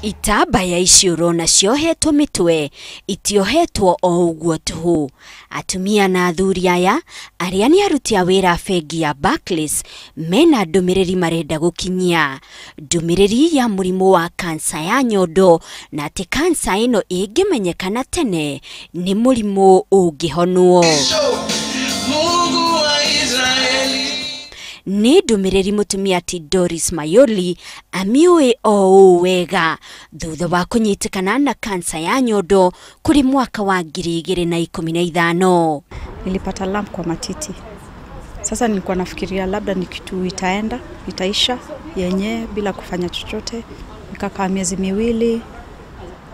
Itambaya ici ũrona ciohetwo mĩtwe itiohetwo o ũguo tũhũ. Atumia na athuri aya arĩa nĩ aruti a wĩra bengi ya Barclays mena ndũmĩrĩri marenda gũkinyia, ndũmĩrĩri ya mũrimũ wa kansa ya nyondo na atĩ kansa ĩno ĩngĩmenyekana tene nĩ mũrimũ ũngĩhonwo. Nĩ ndũmĩrĩri mũtumia ti Doris Mayoli amiũĩ o ũũ wega thutha wa kũnyitĩkana na kansa ya nyondo kũrĩ mwaka wa 2015. Nilipata lump kwa matiti. Sasa nilikuwa nafikiria labda ni kitu itaenda, itaisha yenye bila kufanya chochote. Nikakaa miezi miwili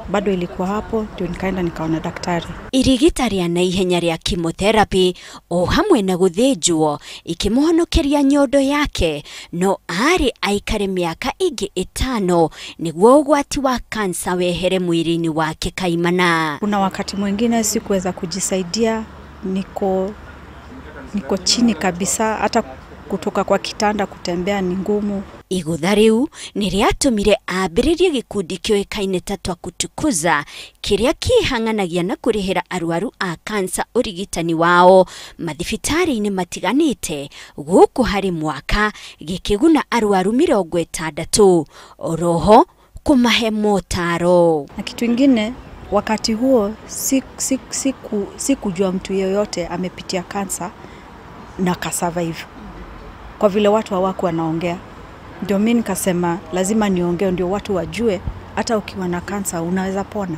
bado ilikuwa hapo, ndio nikaenda nikaona daktari. Irigita rĩa naihenya rĩa chemotherapy o hamwe na gũthĩnjwo ikĩmũhonokeria nyondo yake, no arĩ aikare mĩaka ĩngĩ 5 nĩguo ũgwati wa kansa wehere mwĩrĩ-inĩ wake kaimana. Kuna wakati mwingine sikuweza kujisaidia, niko chini kabisa, hata kutoka kwa kitanda kutembea ni ngumu. Igũtha rĩu nĩ rĩatũmire ambĩrĩrie gĩkundi kĩoĩkaine ta Twakutukuza kĩrĩa kĩhang'anagia na kũrĩhĩra arwaru a kansa ũrigitani wao mathibitarĩ-inĩ matiganĩte gũkũ harĩ mwaka gĩkĩguna arwaru 60 oroho kũmahe motaro. Na kitu ingine wakati huo sikujua mtu yeyote amepitia kansa na kasurvive, kwa vile watu hawakuwa wanaongea. Ndio mimi nikasema lazima niongee ndio watu wajue hata ukiwa na kansa unaweza pona.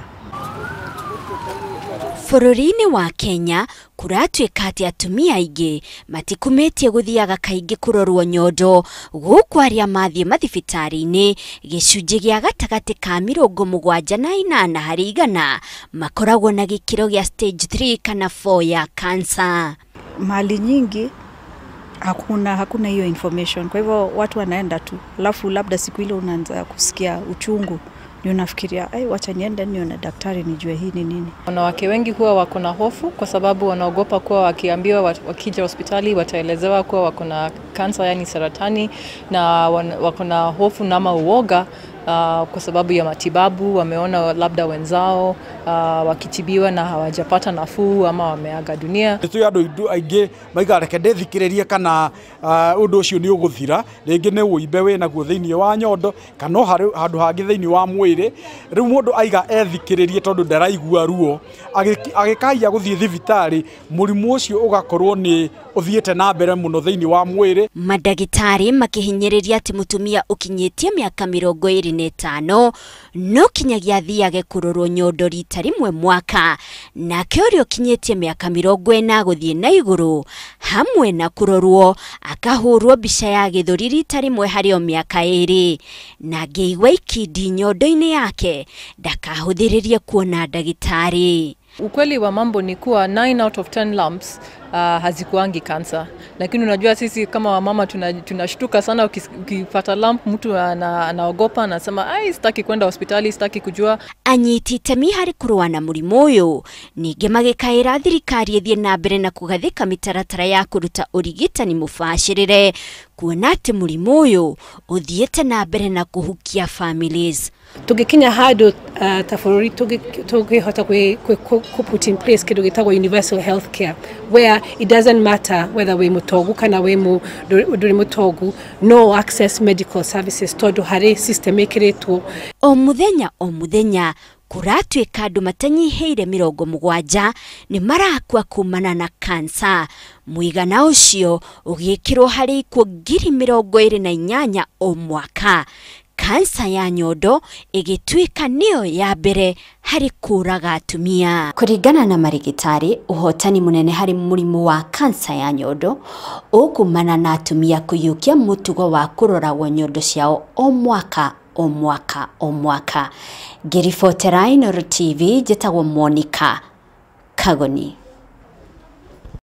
Bũrũri-inĩ wa Kenya kũratuĩka atĩ atumia aingĩ matikumĩtie gũthiaga kaingĩ kũrorwo nyondo gũkũ arĩa mathiĩ mathibitarĩ-inĩ gĩcunjĩ gĩa gatagatĩ ka 78 harĩ igana makoragwo na gĩkĩro gĩa stage 3 kana 4 ya kansa. Mali nyingi hakuna hiyo information, kwa hivyo watu wanaenda tu, alafu labda siku ile unaanza kusikia uchungu ndio unafikiria ai, wacha niende nione daktari nijue hii ni nini. Wanawake wengi huwa wako na hofu kwa sababu wanaogopa kuwa wakiambiwa wakija hospitali wataelezewa kuwa wako na kansa, yani saratani, na wako na hofu na ama uoga kwa sababu ya matibabu. Wameona labda wenzao wakitibiwa na hawajapata nafuu ama wameaga dunia. Tũ andũ aingĩ maiga reke ndĩthikĩrĩrie kana ũndũ ũcio nĩ ũgũthira, rĩngĩ nĩ ũimbe wĩnaguo thĩinĩ wa nyondo kana handũ hangĩ thĩinĩ wa mwĩrĩ. Rĩu mũndũ aiga ethikĩrĩrie tondũ ndaraigua ruo, agĩkaia gũthiĩ thibitarĩ mũrimũ ũcio ũgakorwo nĩ ũthiĩte na mbere mũno thĩinĩ wa mwĩrĩ. Mandagĩtarĩ makĩhinyĩrĩria atĩ mũtumia ũkinyĩtie mĩaka 25 no kinyagia athiage kũrorwo nyondo rita rĩmwe mwaka, nake ũrĩa ũkinyĩtie mĩaka 40 gũthiĩ na igũrũ hamwe na kũrorwo akahũrwo mbica ya gĩthũri rita rĩmwe harĩ o mĩaka 2, na angĩigua ikindi nyondo-inĩ yake ndakahũthĩrĩrie kuona ndagĩtarĩ. Ukweli wa mambo ni kuwa 9 out of 10 lumps hazikuangi kansa. Lakini unajua sisi kama wamama tunashtuka sana ukipata lump, mtu anaogopa anasema ai, sitaki kwenda hospitali, sitaki kujua. Anyiti itemi harĩ kũrũa na mũrimũ ũyũ ningĩ magĩkaĩra thirikari ĩthiĩ na mbere na kũgathĩka mĩtaratara ya kũruta ũrigitani mũbacĩrĩre kuona atĩ mũrimũ ũyũ ũthiĩte na mbere na kũhukia families. Tũngĩkinya handũ ta bũrũri tũngĩhota ku put in place kĩndũ gĩtagwo universal health care, where it doesn't matter whether wĩ mũtongu kana wĩ ndũrĩ mũtongu, no access medical services tondũ harĩ system ĩkĩrĩtwo. O mũthenya o mũthenya kũratuĩka andũ matanyihĩire 70 nĩ marakua kumana na kansa, mũigana ũcio ũgĩkĩrwo harĩ ikuũ 28,000 o mwaka. Kansa ya nyondo ĩgĩtuĩka nĩyo ya mbere harĩ kũraga atumia. Kũringana na marigitari, ũhotani mũnene harĩ mũrimũ wa kansa ya nyondo ũkumana na atumia kũiyũkia mũtugo wa kũroragwo nyondo ciao o mwaka o mwaka o mwaka. Ngĩribotera Inooro TV, njĩtagwo Monica Kagoni.